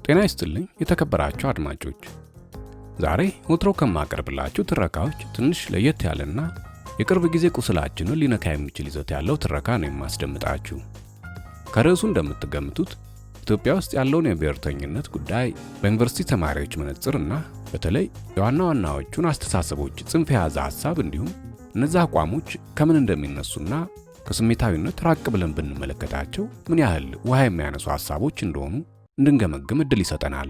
ጤና ይስጥልኝ የተከበራችሁ አድማጮች፣ ዛሬ ወትሮ ከማቀርብላችሁ ትረካዎች ትንሽ ለየት ያለና የቅርብ ጊዜ ቁስላችንን ሊነካ የሚችል ይዘት ያለው ትረካ ነው የማስደምጣችሁ። ከርዕሱ እንደምትገምቱት ኢትዮጵያ ውስጥ ያለውን የብሔርተኝነት ጉዳይ በዩኒቨርሲቲ ተማሪዎች መነጽርና በተለይ የዋና ዋናዎቹን አስተሳሰቦች ጽንፍ የያዘ ሐሳብ እንዲሁም እነዛ አቋሞች ከምን እንደሚነሱና ከስሜታዊነት ራቅ ብለን ብንመለከታቸው ምን ያህል ውሃ የሚያነሱ ሐሳቦች እንደሆኑ እንድንገመግም እድል ይሰጠናል።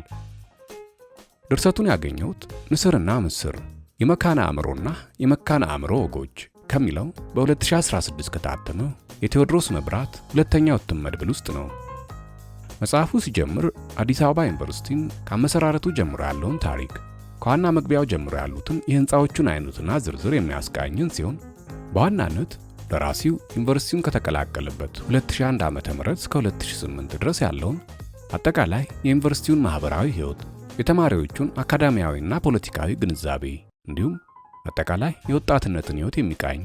ድርሰቱን ያገኘሁት ንስርና ምስር የመካነ አእምሮና የመካነ አእምሮ ወጎች ከሚለው በ2016 ከታተመው የቴዎድሮስ መብራት ሁለተኛው እትም መድብል ውስጥ ነው። መጽሐፉ ሲጀምር አዲስ አበባ ዩኒቨርሲቲን ከአመሰራረቱ ጀምሮ ያለውን ታሪክ ከዋና መግቢያው ጀምሮ ያሉትን የህንፃዎቹን አይነትና ዝርዝር የሚያስቃኝን ሲሆን በዋናነት ደራሲው ዩኒቨርሲቲውን ከተቀላቀለበት 2001 ዓ.ም እስከ 2008 ድረስ ያለውን አጠቃላይ የዩኒቨርሲቲውን ማህበራዊ ህይወት፣ የተማሪዎቹን አካዳሚያዊና ፖለቲካዊ ግንዛቤ እንዲሁም አጠቃላይ የወጣትነትን ህይወት የሚቃኙ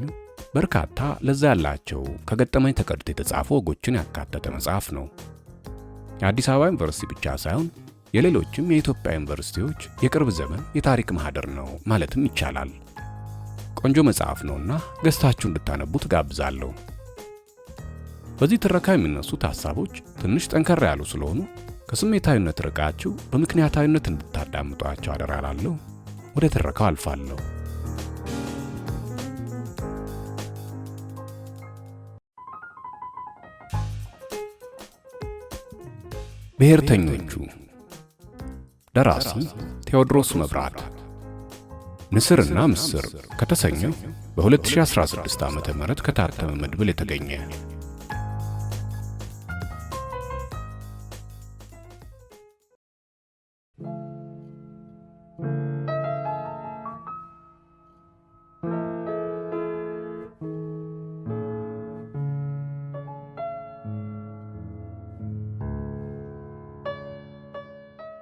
በርካታ ለዛ ያላቸው ከገጠመኝ ተቀድተው የተጻፉ ወጎችን ያካተተ መጽሐፍ ነው። የአዲስ አበባ ዩኒቨርሲቲ ብቻ ሳይሆን የሌሎችም የኢትዮጵያ ዩኒቨርሲቲዎች የቅርብ ዘመን የታሪክ ማህደር ነው ማለትም ይቻላል። ቆንጆ መጽሐፍ ነውና ገዝታችሁ እንድታነቡ ትጋብዛለሁ። በዚህ ትረካ የሚነሱት ሐሳቦች ትንሽ ጠንከር ያሉ ስለሆኑ ከስሜታዊነት ርቃችሁ በምክንያታዊነት እንድታዳምጧቸው አደራ እላለሁ። ወደ ትረካው አልፋለሁ። ብሔርተኞቹ፣ ደራሲ ቴዎድሮስ መብራት፣ ንስርና ምስር ከተሰኘው በ2016 ዓ.ም ከታተመ መድብል የተገኘ።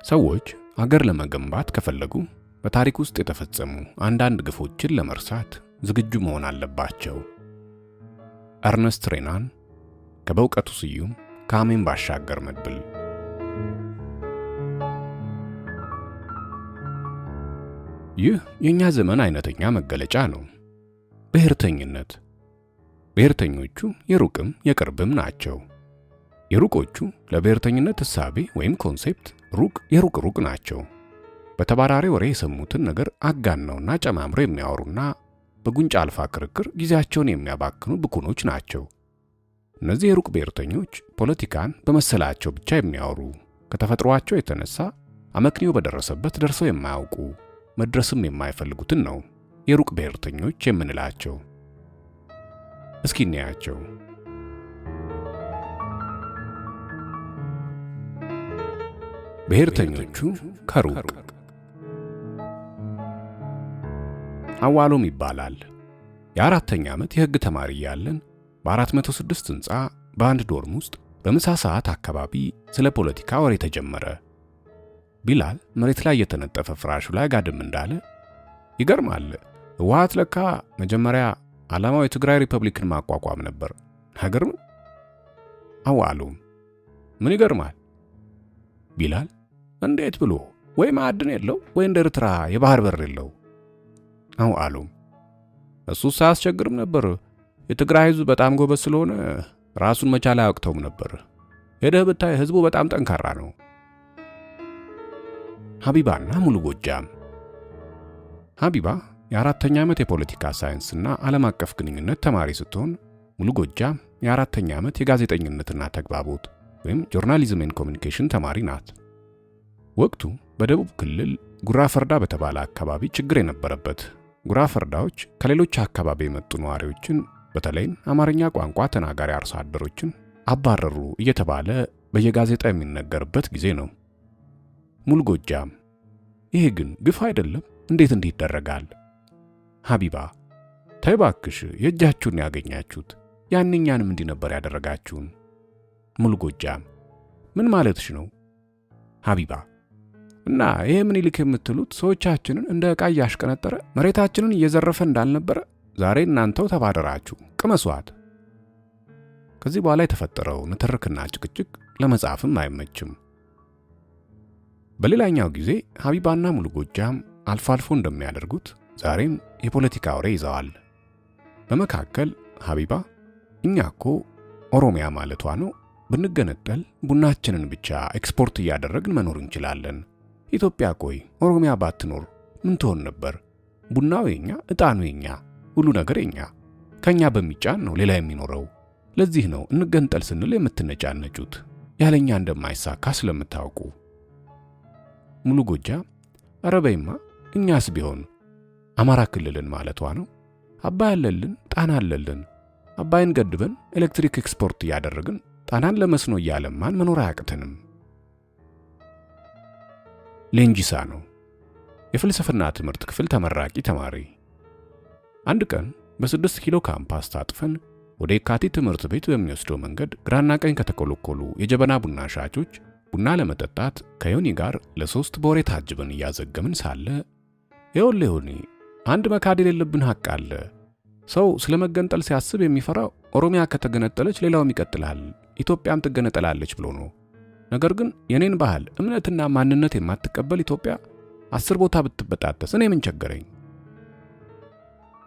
ሰዎች አገር ለመገንባት ከፈለጉ በታሪክ ውስጥ የተፈጸሙ አንዳንድ ግፎችን ለመርሳት ዝግጁ መሆን አለባቸው። ኤርነስት ሬናን ከበእውቀቱ ስዩም ከአሜን ባሻገር መድብል። ይህ የኛ ዘመን አይነተኛ መገለጫ ነው። ብሔርተኝነት። ብሔርተኞቹ የሩቅም የቅርብም ናቸው። የሩቆቹ ለብሔርተኝነት እሳቤ ወይም concept ሩቅ የሩቅ ሩቅ ናቸው። በተባራሪ ወሬ የሰሙትን ነገር አጋነውና ጨማምረው የሚያወሩና በጉንጫ አልፋ ክርክር ጊዜያቸውን የሚያባክኑ ብኩኖች ናቸው። እነዚህ የሩቅ ብሔርተኞች ፖለቲካን በመሰላቸው ብቻ የሚያወሩ፣ ከተፈጥሯቸው የተነሳ አመክንዮ በደረሰበት ደርሰው የማያውቁ፣ መድረስም የማይፈልጉትን ነው የሩቅ ብሔርተኞች የምንላቸው። እስኪ እንያቸው። ብሔርተኞቹ ከሩቅ። አዋሎም ይባላል። የአራተኛ ዓመት የሕግ ተማሪ እያለን በ406 ሕንፃ በአንድ ዶርም ውስጥ በምሳ ሰዓት አካባቢ ስለ ፖለቲካ ወሬ ተጀመረ። ቢላል መሬት ላይ የተነጠፈ ፍራሹ ላይ ጋድም እንዳለ፣ ይገርማል፣ ህወሓት ለካ መጀመሪያ ዓላማው የትግራይ ሪፐብሊክን ማቋቋም ነበር። አይገርምም? አዋሎም ምን ይገርማል? ቢላል እንዴት ብሎ፣ ወይ ማዕድን የለው ወይ እንደ ኤርትራ የባህር በር የለው። አዋሎም እሱ ሳያስቸግርም ነበር። የትግራይ ህዝብ በጣም ጎበዝ ስለሆነ ራሱን መቻል አያቅተውም ነበር። ሄደህ ብታይ ህዝቡ በጣም ጠንካራ ነው። ሀቢባና ሙሉ ጎጃም። ሀቢባ የአራተኛ ዓመት የፖለቲካ ሳይንስና ዓለም አቀፍ ግንኙነት ተማሪ ስትሆን ሙሉ ጎጃም የአራተኛ ዓመት የጋዜጠኝነትና ተግባቦት ወይም journalism and communication ተማሪ ናት። ወቅቱ በደቡብ ክልል ጉራ ፈርዳ በተባለ አካባቢ ችግር የነበረበት፣ ጉራ ፈርዳዎች ከሌሎች አካባቢ የመጡ ነዋሪዎችን በተለይም አማርኛ ቋንቋ ተናጋሪ አርሶ አደሮችን አባረሩ እየተባለ በየጋዜጣ የሚነገርበት ጊዜ ነው። ሙሉ ጎጃም ይሄ ግን ግፍ አይደለም? እንዴት እንዲህ ይደረጋል? ሀቢባ ተይ እባክሽ፣ የእጃችሁን ያገኛችሁት፣ ያንኛንም እንዲህ ነበር ያደረጋችሁን። ሙሉ ጎጃም ምን ማለትሽ ነው? ሀቢባ እና ይሄ ምኒልክ የምትሉት ሰዎቻችንን እንደ ዕቃ እያሽቀነጠረ መሬታችንን እየዘረፈ እንዳልነበረ ዛሬ እናንተው ተባደራችሁ ቅመሷት። ከዚህ በኋላ የተፈጠረው ንትርክና ጭቅጭቅ ለመጻፍም አይመችም። በሌላኛው ጊዜ ሀቢባና ሙሉ ጎጃም አልፎ አልፎ እንደሚያደርጉት ዛሬም የፖለቲካ ወሬ ይዘዋል። በመካከል ሀቢባ እኛ እኮ ኦሮሚያ ማለቷ ነው፣ ብንገነጠል ቡናችንን ብቻ ኤክስፖርት እያደረግን መኖር እንችላለን። ኢትዮጵያ ቆይ ኦሮሚያ ባትኖር ምን ትሆን ነበር? ቡናው የኛ፣ ዕጣኑ የኛ፣ ሁሉ ነገር የኛ። ከኛ በሚጫን ነው ሌላ የሚኖረው። ለዚህ ነው እንገንጠል ስንል የምትነጫነጩት፣ ያለኛ እንደማይሳካ ስለምታውቁ። ሙሉ ጎጃም ኧረ በይማ እኛስ ቢሆን አማራ ክልልን ማለቷ ነው። አባይ አለልን፣ ጣና አለልን። አባይን ገድበን ኤሌክትሪክ ኤክስፖርት እያደረግን ጣናን ለመስኖ እያለማን መኖር አያቅተንም። ሌንጂሳ ነው የፍልስፍና ትምህርት ክፍል ተመራቂ ተማሪ። አንድ ቀን በ6 ኪሎ ካምፓስ ታጥፈን ወደ የካቲት ትምህርት ቤት በሚወስደው መንገድ ግራና ቀኝ ከተኮለኮሉ የጀበና ቡና ሻጮች ቡና ለመጠጣት ከዮኒ ጋር ለሶስት በወሬ ታጅበን እያዘገምን ሳለ ይኸውልህ ዮኒ፣ አንድ መካድ የሌለብን ሐቅ አለ። ሰው ስለ መገንጠል ሲያስብ የሚፈራው ኦሮሚያ ከተገነጠለች ሌላውም ይቀጥላል፣ ኢትዮጵያም ትገነጠላለች ብሎ ነው። ነገር ግን የኔን ባህል እምነትና ማንነት የማትቀበል ኢትዮጵያ 10 ቦታ ብትበጣጠስ እኔ ምን ቸገረኝ?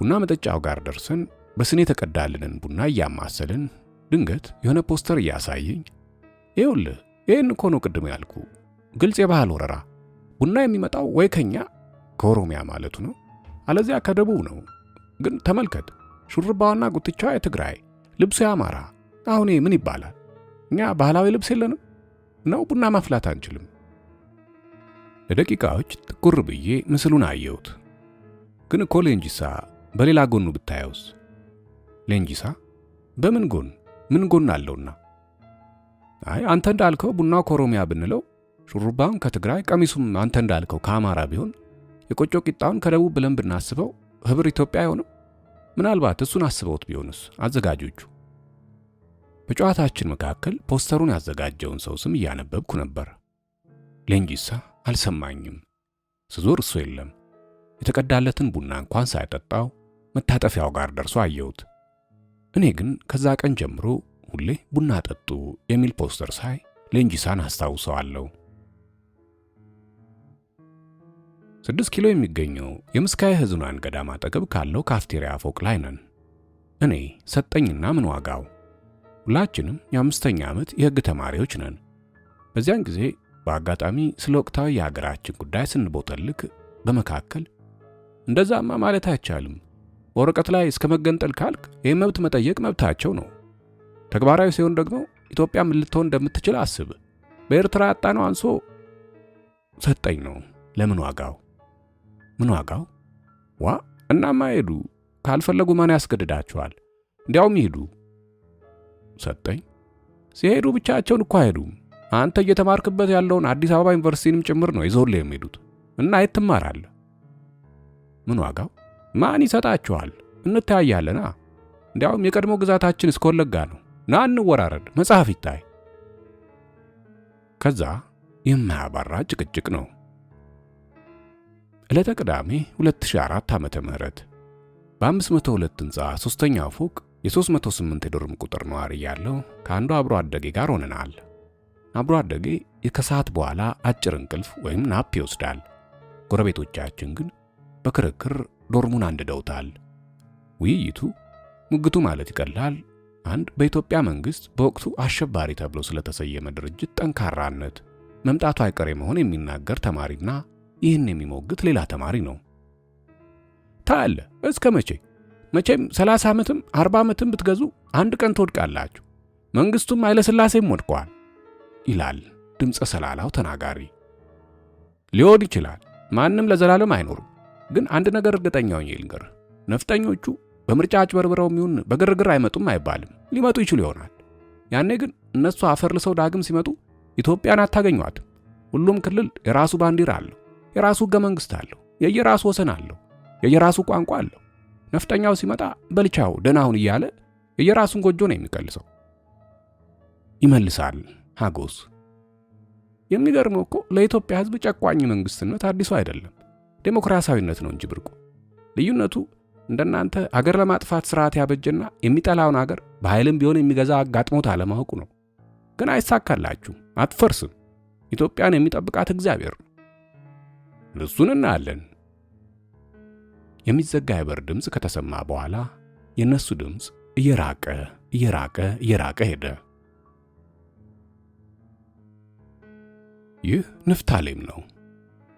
ቡና መጠጫው ጋር ደርሰን በስኒ የተቀዳልንን ቡና እያማሰልን ድንገት የሆነ ፖስተር እያሳየኝ ይኸውልህ ይህን እኮ ነው ቅድም ያልኩ፣ ግልጽ የባህል ወረራ። ቡና የሚመጣው ወይ ከኛ ከኦሮሚያ ማለቱ ነው፣ አለዚያ ከደቡብ ነው። ግን ተመልከት፣ ሹርባዋና ጉትቻዋ የትግራይ፣ ልብሱ የአማራ። አሁን ምን ይባላል? እኛ ባህላዊ ልብስ የለንም ነው? ቡና ማፍላት አንችልም? ለደቂቃዎች ትኩር ብዬ ምስሉን አየሁት። ግን እኮ ሌንጂሳ በሌላ ጎኑ ብታየውስ? ሌንጂሳ በምን ጎን ምን ጎን አለውና? አይ አንተ እንዳልከው ቡናው ከኦሮሚያ ብንለው ሹሩባውን ከትግራይ ቀሚሱም አንተ እንዳልከው ከአማራ ቢሆን የቆጮ ቂጣውን ከደቡብ ብለን ብናስበው ህብር ኢትዮጵያ አይሆንም? ምናልባት እሱን አስበውት ቢሆንስ አዘጋጆቹ? በጨዋታችን መካከል ፖስተሩን ያዘጋጀውን ሰው ስም እያነበብኩ ነበር። ሌንጂሳ አልሰማኝም። ስዞር እሱ የለም። የተቀዳለትን ቡና እንኳን ሳይጠጣው መታጠፊያው ጋር ደርሶ አየሁት። እኔ ግን ከዛ ቀን ጀምሮ ሁሌ ቡና ጠጡ የሚል ፖስተር ሳይ ሌንጂሳን አስታውሰዋለሁ። 6 ኪሎ የሚገኘው የምስካየ ኅዙናን ገዳም አጠገብ ካለው ካፍቴሪያ ፎቅ ላይ ነን። እኔ ሰጠኝና ምን ዋጋው። ሁላችንም የ5ኛ ዓመት የሕግ ተማሪዎች ነን። በዚያን ጊዜ በአጋጣሚ ስለ ወቅታዊ የሀገራችን ጉዳይ ስንቦተልክ በመካከል እንደዛማ ማለት አይቻልም፣ ወረቀት ላይ እስከ መገንጠል ካልክ ይህ መብት መጠየቅ መብታቸው ነው። ተግባራዊ ሲሆን ደግሞ ኢትዮጵያ ምን ልትሆን እንደምትችል አስብ። በኤርትራ ያጣነው አንሶ ሰጠኝ ነው። ለምን ዋጋው? ምን ዋጋው? ዋ እናማ ሄዱ። ካልፈለጉ ማን ያስገድዳቸዋል? እንዲያውም ይሄዱ። ሰጠኝ ሲሄዱ ብቻቸውን እኮ አይሄዱም። አንተ እየተማርክበት ያለውን አዲስ አበባ ዩኒቨርሲቲንም ጭምር ነው ይዘውልህ የሚሄዱት እና የት ትማራለህ? ምን ዋጋው? ማን ይሰጣቸዋል? እንተያያለና። እንዲያውም የቀድሞ ግዛታችን እስከ ወለጋ ነው። ና እንወራረድ፣ መጽሐፍ ይታይ። ከዛ የማያባራ ጭቅጭቅ ነው። ዕለተ ቅዳሜ 2004 ዓመተ ምህረት በ502 ህንፃ 3ኛው ፎቅ የ308 የዶርም ቁጥር ነዋሪ ያለው ከአንዱ አብሮ አደጌ ጋር ሆነናል። አብሮ አደጌ ከሰዓት በኋላ አጭር እንቅልፍ ወይም nap ይወስዳል። ጎረቤቶቻችን ግን በክርክር ዶርሙን አንድደውታል። ውይይቱ ሙግቱ ማለት ይቀላል፣ አንድ በኢትዮጵያ መንግስት በወቅቱ አሸባሪ ተብሎ ስለተሰየመ ድርጅት ጠንካራነት መምጣቱ አይቀሬ መሆን የሚናገር ተማሪና ይህን የሚሞግት ሌላ ተማሪ ነው። ታያለ እስከ መቼ? መቼም 30 ዓመትም 40 ዓመትም ብትገዙ አንድ ቀን ትወድቃላችሁ። መንግስቱም ኃይለሥላሴም ወድቀዋል ይላል ድምፀ ሰላላው ተናጋሪ። ሊሆን ይችላል፣ ማንም ለዘላለም አይኖርም። ግን አንድ ነገር እርግጠኛ ሆኜ ልንገርህ፣ ነፍጠኞቹ በምርጫ አጭበርብረው ይሁን በግርግር አይመጡም አይባልም። ሊመጡ ይችሉ ይሆናል። ያኔ ግን እነሱ አፈር ልሰው ዳግም ሲመጡ ኢትዮጵያን አታገኟትም። ሁሉም ክልል የራሱ ባንዲራ አለው፣ የራሱ ሕገ መንግስት አለው፣ የየራሱ ወሰን አለው፣ የየራሱ ቋንቋ አለው። ነፍጠኛው ሲመጣ በልቻው ደህና ሁን እያለ የየራሱን ጎጆ ነው የሚቀልሰው። ይመልሳል ሀጎስ። የሚገርመው እኮ ለኢትዮጵያ ሕዝብ ጨቋኝ መንግስትነት አዲሱ አይደለም፣ ዴሞክራሲያዊነት ነው እንጂ ብርቁ። ልዩነቱ እንደናንተ አገር ለማጥፋት ስርዓት ያበጀና የሚጠላውን አገር በኃይልም ቢሆን የሚገዛ አጋጥሞት አለማወቁ ነው። ግን አይሳካላችሁም፣ አትፈርስም። ኢትዮጵያን የሚጠብቃት እግዚአብሔር ነው። እሱን እናያለን። የሚዘጋ የበር ድምፅ ከተሰማ በኋላ የነሱ ድምፅ እየራቀ እየራቀ እየራቀ ሄደ። ይህ ንፍታሌም ነው።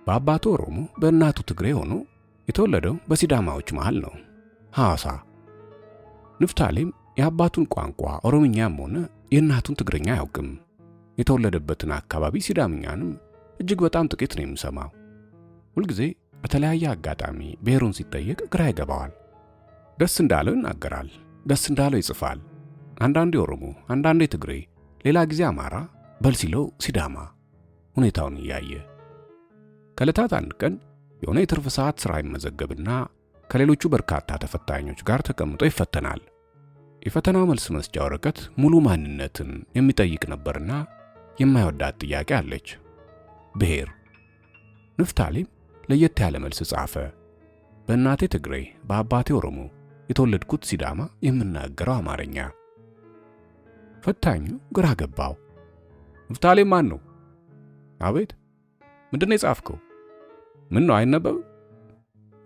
በአባቱ ኦሮሞ በእናቱ ትግሬ ሆኖ የተወለደው በሲዳማዎች መሃል ነው፣ ሐዋሳ። ንፍታሌም የአባቱን ቋንቋ ኦሮምኛም ሆነ የእናቱን ትግርኛ አያውቅም። የተወለደበትን አካባቢ ሲዳምኛንም እጅግ በጣም ጥቂት ነው የሚሰማው። ሁልጊዜ በተለያየ አጋጣሚ ብሔሩን ሲጠየቅ ግራ ይገባዋል። ደስ እንዳለው ይናገራል፣ ደስ እንዳለው ይጽፋል። አንዳንዴ ኦሮሞ፣ አንዳንዴ ትግሬ፣ ሌላ ጊዜ አማራ፣ በል ሲለው ሲዳማ፣ ሁኔታውን እያየ። ከዕለታት አንድ ቀን የሆነ የትርፍ ሰዓት ሥራ ይመዘገብና ከሌሎቹ በርካታ ተፈታኞች ጋር ተቀምጦ ይፈተናል። የፈተናው መልስ መስጫ ወረቀት ሙሉ ማንነትን የሚጠይቅ ነበርና የማይወዳት ጥያቄ አለች፣ ብሔር። ንፍታሌም ለየት ያለ መልስ ጻፈ። በእናቴ ትግሬ፣ በአባቴ ኦሮሞ፣ የተወለድኩት ሲዳማ፣ የምናገረው አማርኛ። ፈታኙ ግራ ገባው። ንፍታሌም ማን ነው? አቤት። ምንድነው የጻፍከው? ምን ነው አይነበብም?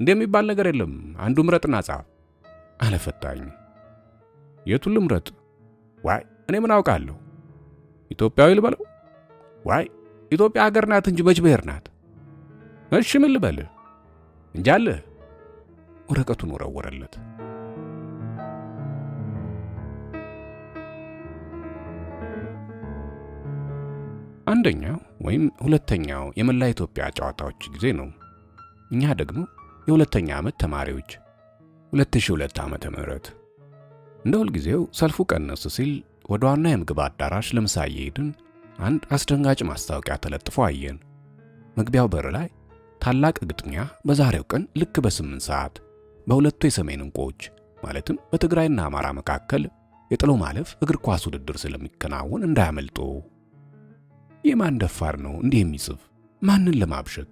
እንደሚባል ነገር የለም፣ አንዱ ምረጥና ጻፍ አለ ፈታኙ። የቱን ልምረጥ? ዋይ እኔ ምን አውቃለሁ? ኢትዮጵያዊ ልበለው? ዋይ ኢትዮጵያ ሀገር ናት እንጂ መች ብሔር ናት? እሺ ምን ልበልህ? እንጃልህ። ወረቀቱን ወረወረለት። አንደኛው ወይም ሁለተኛው የመላ ኢትዮጵያ ጨዋታዎች ጊዜ ነው። እኛ ደግሞ የሁለተኛ ዓመት ተማሪዎች 2002 ዓመተ ምህረት። እንደ ሁልጊዜው ሰልፉ ቀነስ ሲል ወደ ዋና የምግብ አዳራሽ ለምሳ እየሄድን አንድ አስደንጋጭ ማስታወቂያ ተለጥፎ አየን። መግቢያው በር ላይ ታላቅ ግጥሚያ በዛሬው ቀን ልክ በ8 ሰዓት በሁለቱ የሰሜን እንቁዎች ማለትም በትግራይና አማራ መካከል የጥሎ ማለፍ እግር ኳስ ውድድር ስለሚከናወን እንዳያመልጡ። የማን ደፋር ነው እንዲህ የሚጽፍ? ማንን ለማብሸቅ?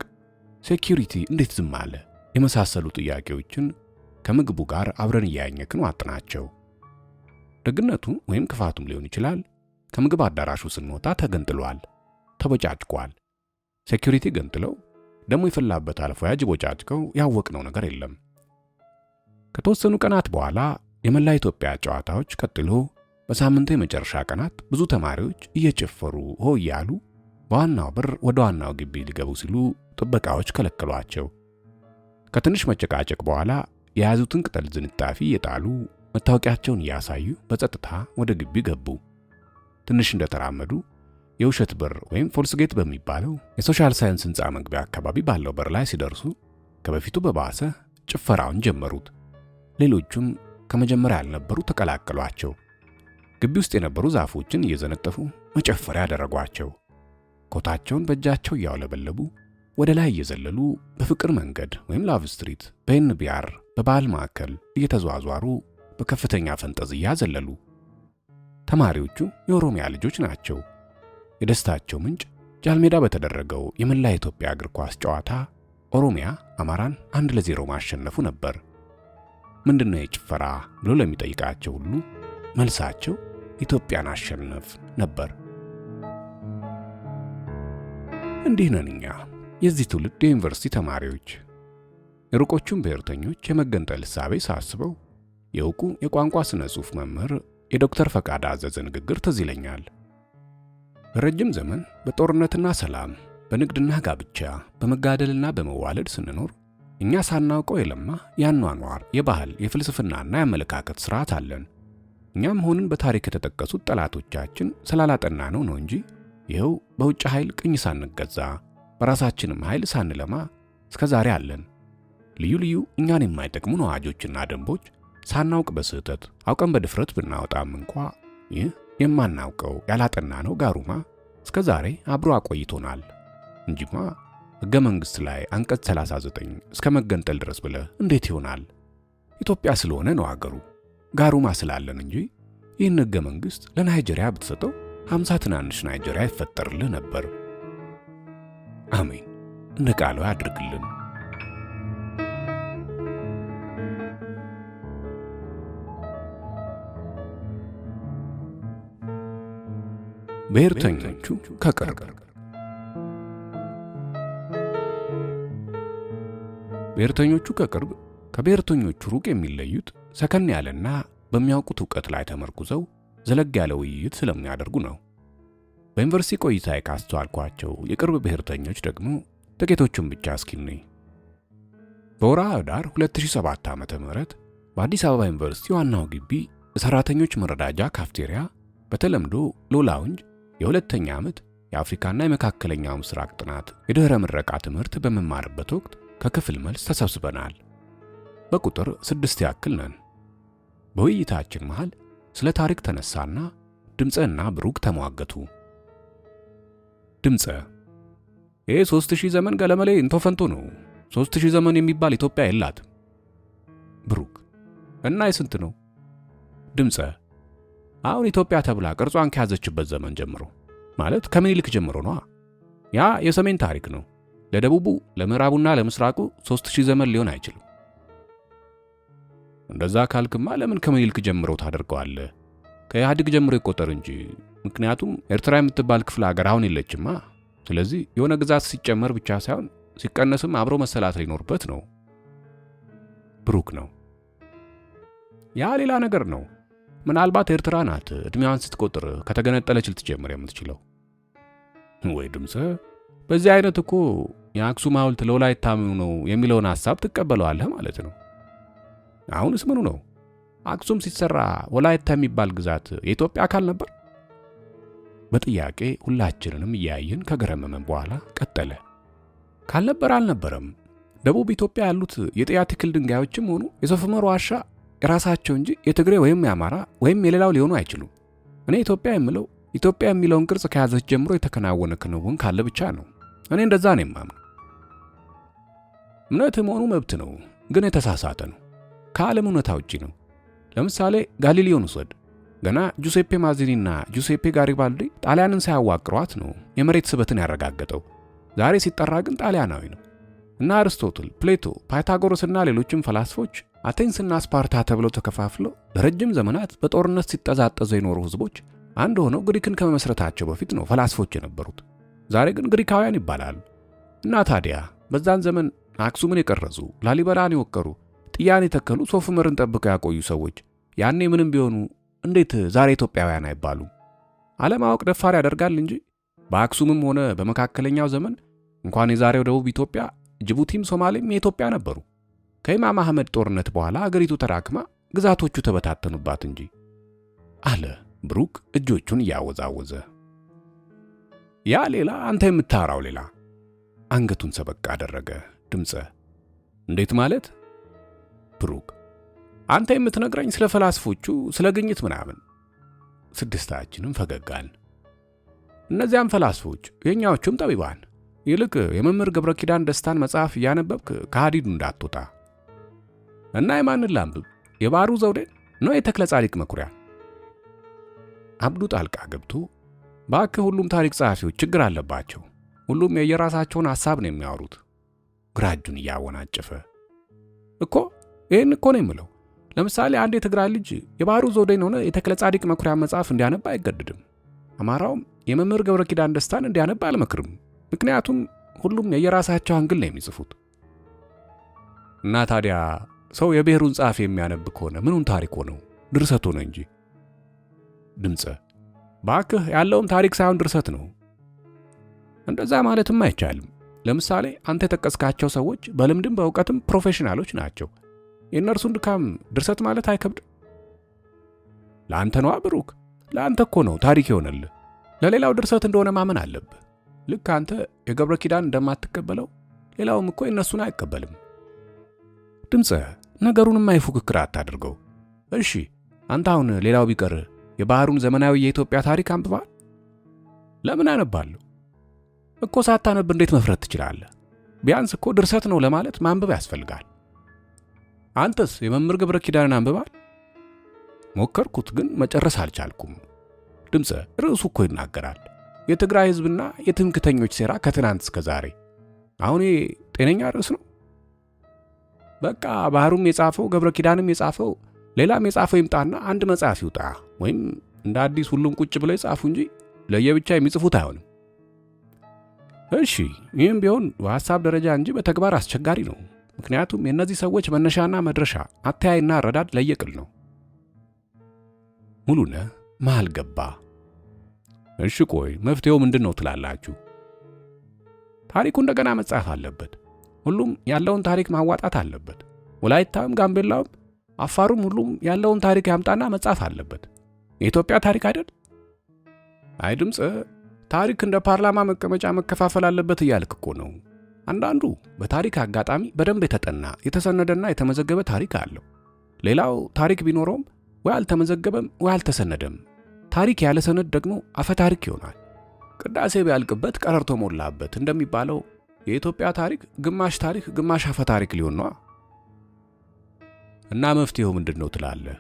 Security እንዴት ዝም አለ? የመሳሰሉ ጥያቄዎችን ከምግቡ ጋር አብረን እያኘክን ዋጥናቸው። ደግነቱ ወይም ክፋቱም ሊሆን ይችላል። ከምግብ አዳራሹ ስንወጣ ተገንጥሏል፣ ተበጫጭቋል። Security ገንጥለው ደሞ የፈላበት አልፎ ያጅ ቦጫጭቀው ያወቅነው ነገር የለም። ከተወሰኑ ቀናት በኋላ የመላ ኢትዮጵያ ጨዋታዎች ቀጥሎ በሳምንቱ የመጨረሻ ቀናት ብዙ ተማሪዎች እየጨፈሩ ሆ እያሉ በዋናው በር ወደ ዋናው ግቢ ሊገቡ ሲሉ ጥበቃዎች ከለከሏቸው። ከትንሽ መጨቃጨቅ በኋላ የያዙትን ቅጠል ዝንጣፊ እየጣሉ መታወቂያቸውን እያሳዩ በጸጥታ ወደ ግቢ ገቡ። ትንሽ እንደተራመዱ የውሸት በር ወይም false gate በሚባለው የ social science ህንፃ መግቢያ አካባቢ ባለው በር ላይ ሲደርሱ ከበፊቱ በባሰ ጭፈራውን ጀመሩት። ሌሎቹም ከመጀመሪያ ያልነበሩ ተቀላቀሏቸው። ግቢ ውስጥ የነበሩ ዛፎችን እየዘነጠፉ መጨፈሪያ ያደረጓቸው። ኮታቸውን በእጃቸው እያውለበለቡ ወደ ላይ እየዘለሉ በፍቅር መንገድ ወይም Love Street፣ በ NBR፣ በባህል ማዕከል እየተዟዟሩ በከፍተኛ ፈንጠዝያ ዘለሉ። ተማሪዎቹ የኦሮሚያ ልጆች ናቸው። የደስታቸው ምንጭ ጃልሜዳ በተደረገው የመላ ኢትዮጵያ እግር ኳስ ጨዋታ ኦሮሚያ አማራን 1-0 ማሸነፉ ነበር። ምንድነው የጭፈራ ብሎ ለሚጠይቃቸው ሁሉ መልሳቸው ኢትዮጵያን አሸነፍ ነበር። እንዲህ ነን እኛ የዚህ ትውልድ የዩኒቨርሲቲ ተማሪዎች። የሩቆቹን ብሔርተኞች የመገንጠል እሳቤ ሳስበው የእውቁ የቋንቋ ስነ ጽሑፍ መምህር የዶክተር ፈቃደ አዘዘ ንግግር ትዝ ይለኛል። በረጅም ዘመን በጦርነትና ሰላም፣ በንግድና ጋብቻ፣ በመጋደልና በመዋለድ ስንኖር እኛ ሳናውቀው የለማ የአኗኗር፣ የባህል፣ የፍልስፍናና የአመለካከት ስርዓት አለን። እኛም ሆንን በታሪክ የተጠቀሱት ጠላቶቻችን ስላላጠና ነው እንጂ ይኸው በውጭ ኃይል ቅኝ ሳንገዛ በራሳችንም ኃይል ሳንለማ እስከዛሬ አለን። ልዩ ልዩ እኛን የማይጠቅሙ አዋጆችና ደንቦች ሳናውቅ በስህተት አውቀን በድፍረት ብናወጣም እንኳ ይህ የማናውቀው ያላጠናነው ጋሩማ እስከዛሬ አብሮ አቆይቶናል እንጂማ ሕገ መንግሥት ላይ አንቀጽ 39 እስከ መገንጠል ድረስ ብለህ እንዴት ይሆናል? ኢትዮጵያ ስለሆነ ነው አገሩ፣ ጋሩማ ስላለን እንጂ ይህን ሕገ መንግሥት ለናይጄሪያ ብትሰጠው 50 ትናንሽ ናይጄሪያ ይፈጠርልህ ነበር። አሜን፣ እንደ ቃሉ ያድርግልን። ብሔርተኞቹ ከቅርብ። ብሔርተኞቹ ከቅርብ ከብሔርተኞቹ ሩቅ የሚለዩት ሰከን ያለና በሚያውቁት እውቀት ላይ ተመርኩዘው ዘለግ ያለ ውይይት ስለሚያደርጉ ነው። በዩኒቨርሲቲ ቆይታዬ ካስተዋልኳቸው የቅርብ ብሔርተኞች ደግሞ ጥቂቶቹን ብቻ እስኪ እንይ። በወርሃ ኅዳር 2007 ዓ.ም በአዲስ አበባ ዩኒቨርሲቲ ዋናው ግቢ የሰራተኞች መረዳጃ ካፍቴሪያ በተለምዶ law lounge የሁለተኛ ዓመት የአፍሪካና የመካከለኛው ምስራቅ ጥናት የድኅረ ምረቃ ትምህርት በምማርበት ወቅት ከክፍል መልስ ተሰብስበናል። በቁጥር 6 ያክል ነን። በውይይታችን መሃል ስለ ታሪክ ተነሳና ድምፀና ብሩክ ተሟገቱ። ድምፀ ይህ 3000 ዘመን ገለመሌ እንቶፈንቶ ነው። 3000 ዘመን የሚባል ኢትዮጵያ የላትም። ብሩክ እና የስንት ነው? ድምፀ አሁን ኢትዮጵያ ተብላ ቅርጿን ከያዘችበት ዘመን ጀምሮ ማለት ከምኒልክ ጀምሮ ነዋ። ያ የሰሜን ታሪክ ነው። ለደቡቡ ለምዕራቡና ለምስራቁ 3000 ዘመን ሊሆን አይችልም። እንደዛ ካልክማ ለምን ከምኒልክ ጀምሮ ታደርገዋለህ? ከኢህአዴግ ጀምሮ ይቆጠር እንጂ። ምክንያቱም ኤርትራ የምትባል ክፍለ ሀገር አሁን የለችማ። ስለዚህ የሆነ ግዛት ሲጨመር ብቻ ሳይሆን ሲቀነስም አብሮ መሰላት ሊኖርበት ነው። ብሩክ ነው። ያ ሌላ ነገር ነው። ምናልባት ኤርትራ ናት እድሜዋን ስትቆጥር ከተገነጠለች ልትጀምር የምትችለው። ወይ ድምፀ፣ በዚህ አይነት እኮ የአክሱም ሐውልት ለወላይታ ምኑ ነው የሚለውን ሐሳብ ትቀበለዋለህ ማለት ነው። አሁንስ ምኑ ነው? አክሱም ሲሰራ ወላይታ የሚባል ግዛት የኢትዮጵያ አካል ነበር? በጥያቄ ሁላችንንም እያየን ከገረመመን በኋላ ቀጠለ። ካልነበር አልነበረም። ደቡብ ኢትዮጵያ ያሉት የጥያ ትክል ድንጋዮችም ሆኑ የሶፍ ዑመር ዋሻ የራሳቸው እንጂ የትግሬ ወይም የአማራ ወይም የሌላው ሊሆኑ አይችሉም። እኔ ኢትዮጵያ የምለው ኢትዮጵያ የሚለውን ቅርጽ ከያዘች ጀምሮ የተከናወነ ክንውን ካለ ብቻ ነው። እኔ እንደዛ ነው የማምነው። እምነት መሆኑ መብት ነው፣ ግን የተሳሳተ ነው። ከዓለም እውነታ ውጪ ነው። ለምሳሌ ጋሊሊዮን ውሰድ። ገና ጁሴፔ ማዚኒና ጁሴፔ ጋሪባልዲ ጣሊያንን ሳያዋቅሯት ነው የመሬት ስበትን ያረጋገጠው። ዛሬ ሲጠራ ግን ጣሊያናዊ ነው። እና አርስቶትል፣ ፕሌቶ፣ ፓይታጎረስና ሌሎችም ፈላስፎች አቴንስና ስፓርታ ተብለው ተከፋፍለው ለረጅም ዘመናት በጦርነት ሲጠዛጠዙ የኖሩ ህዝቦች አንድ ሆነው ግሪክን ከመመስረታቸው በፊት ነው ፈላስፎች የነበሩት። ዛሬ ግን ግሪካውያን ይባላሉ። እና ታዲያ በዛን ዘመን አክሱምን የቀረጹ፣ ላሊበላን የወቀሩ፣ ጥያን የተከሉ፣ ሶፍ ዑመርን ጠብቀው ያቆዩ ሰዎች ያኔ ምንም ቢሆኑ እንዴት ዛሬ ኢትዮጵያውያን አይባሉም? አለማወቅ ደፋር ያደርጋል እንጂ በአክሱምም ሆነ በመካከለኛው ዘመን እንኳን የዛሬው ደቡብ ኢትዮጵያ ጅቡቲም ሶማሌም የኢትዮጵያ ነበሩ። ከኢማም አህመድ ጦርነት በኋላ አገሪቱ ተራክማ ግዛቶቹ ተበታተኑባት እንጂ አለ ብሩክ እጆቹን እያወዛወዘ። ያ ሌላ፣ አንተ የምታወራው ሌላ። አንገቱን ሰበቅ አደረገ ድምፀ። እንዴት ማለት? ብሩክ አንተ የምትነግረኝ ስለ ፈላስፎቹ ስለ ግኝት ምናምን። ስድስታችንም ፈገጋን። እነዚያም ፈላስፎች የኛዎቹም ጠቢባን። ይልቅ የመምህር ገብረ ኪዳን ደስታን መጽሐፍ እያነበብክ ከሀዲዱ እንዳትወጣ። እና የማንን ላንብብ? የባህሩ ዘውዴን ነው የተክለ ጻዲቅ መኩሪያ? አብዱ ጣልቃ ገብቶ እባክህ ሁሉም ታሪክ ጸሐፊዎች ችግር አለባቸው። ሁሉም የየራሳቸውን ሐሳብ ነው የሚያወሩት። ግራ እጁን እያወናጨፈ እኮ ይህን እኮ ነው የምለው። ለምሳሌ አንድ የትግራይ ልጅ የባህሩ ዘውዴን ሆነ የተክለ ጻዲቅ መኩሪያ መጽሐፍ እንዲያነባ አይገድድም። አማራውም የመምህር ገብረ ኪዳን ደስታን እንዲያነባ አልመክርም። ምክንያቱም ሁሉም የየራሳቸው angle ነው የሚጽፉት። እና ታዲያ ሰው የብሔሩን ጸሐፊ የሚያነብ ከሆነ ምኑን ታሪክ ሆነው? ድርሰት ሆነ እንጂ። ድምፀ ባክህ ያለውም ታሪክ ሳይሆን ድርሰት ነው። እንደዛ ማለትም አይቻልም። ለምሳሌ አንተ የጠቀስካቸው ሰዎች በልምድም በእውቀትም professional ኦች ናቸው። የእነርሱን ድካም ድርሰት ማለት አይከብድም። ለአንተ ነዋ ብሩክ፣ ለአንተ እኮ ነው ታሪክ ይሆነልህ። ለሌላው ድርሰት እንደሆነ ማመን አለብህ። ልክ አንተ የገብረ ኪዳን እንደማትቀበለው ሌላውም እኮ የእነሱን አይቀበልም። ድምፀ ነገሩንም አይፉክክር አታድርገው። እሺ አንተ አሁን ሌላው ቢቀር የባህሩን ዘመናዊ የኢትዮጵያ ታሪክ አንብበሃል? ለምን አነባለሁ እኮ። ሳታነብ እንዴት መፍረት ትችላለህ? ቢያንስ እኮ ድርሰት ነው ለማለት ማንበብ ያስፈልጋል። አንተስ የመምህር ገብረ ኪዳንን አንብበሃል? ሞከርኩት ግን መጨረስ አልቻልኩም። ድምፀ ርዕሱ እኮ ይናገራል። የትግራይ ሕዝብና የትምክተኞች ሴራ ከትናንት እስከ ዛሬ። አሁን ጤነኛ ርዕስ ነው? በቃ ባህሩም የጻፈው ገብረ ኪዳንም የጻፈው ሌላም የጻፈው ይምጣና አንድ መጽሐፍ ይውጣ፣ ወይም እንደ አዲስ ሁሉም ቁጭ ብለው ይጻፉ እንጂ ለየብቻ የሚጽፉት አይሆንም። እሺ ይህም ቢሆን በሐሳብ ደረጃ እንጂ በተግባር አስቸጋሪ ነው። ምክንያቱም የእነዚህ ሰዎች መነሻና መድረሻ አተያይና አረዳድ ለየቅል ነው። ሙሉነህ መሃል ገባ። እሺ ቆይ መፍትሄው ምንድን ነው ትላላችሁ? ታሪኩ እንደገና መጻፍ አለበት። ሁሉም ያለውን ታሪክ ማዋጣት አለበት። ወላይታም፣ ጋምቤላውም፣ አፋሩም ሁሉም ያለውን ታሪክ ያምጣና መጻፍ አለበት። የኢትዮጵያ ታሪክ አይደል? አይ ድምፅ፣ ታሪክ እንደ ፓርላማ መቀመጫ መከፋፈል አለበት እያልክ እኮ ነው። አንዳንዱ በታሪክ አጋጣሚ በደንብ የተጠና የተሰነደና የተመዘገበ ታሪክ አለው። ሌላው ታሪክ ቢኖረውም ወይ አልተመዘገበም ወይ አልተሰነደም። ታሪክ ያለ ሰነድ ደግሞ አፈ ታሪክ ይሆናል። ቅዳሴ ቢያልቅበት ቀረርቶ ሞላበት እንደሚባለው የኢትዮጵያ ታሪክ ግማሽ ታሪክ ግማሽ አፈ ታሪክ ሊሆን ነዋ። እና መፍትሄው ምንድን ነው ትላለህ?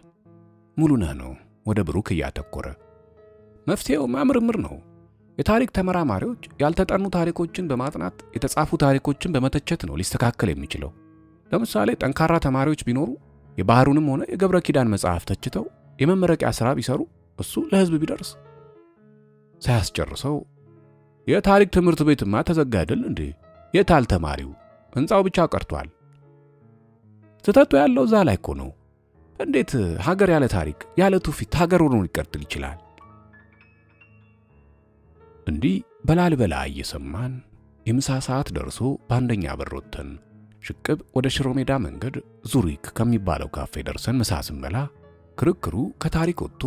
ሙሉነህ ነው ወደ ብሩክ እያተኮረ። መፍትሄውማ ምርምር ነው። የታሪክ ተመራማሪዎች ያልተጠኑ ታሪኮችን በማጥናት የተጻፉ ታሪኮችን በመተቸት ነው ሊስተካከል የሚችለው። ለምሳሌ ጠንካራ ተማሪዎች ቢኖሩ የባህሩንም ሆነ የገብረ ኪዳን መጽሐፍ ተችተው የመመረቂያ ሥራ ቢሰሩ እሱ ለሕዝብ ቢደርስ። ሳያስጨርሰው የታሪክ ትምህርት ቤትማ ተዘጋ አይደል እንዴ? የታል ተማሪው? ሕንፃው ብቻ ቀርቷል። ስህተቱ ያለው እዛ ላይ እኮ ነው። እንዴት ሀገር ያለ ታሪክ ያለ ትውፊት ሀገር ሆኖ ሊቀጥል ይችላል? እንዲህ በላሊበላ እየሰማን የምሳ ሰዓት ደርሶ በአንደኛ በር ወጥተን ሽቅብ ወደ ሽሮ ሜዳ መንገድ ዙሪክ ከሚባለው ካፌ ደርሰን ምሳ ስንበላ ክርክሩ ከታሪክ ወጥቶ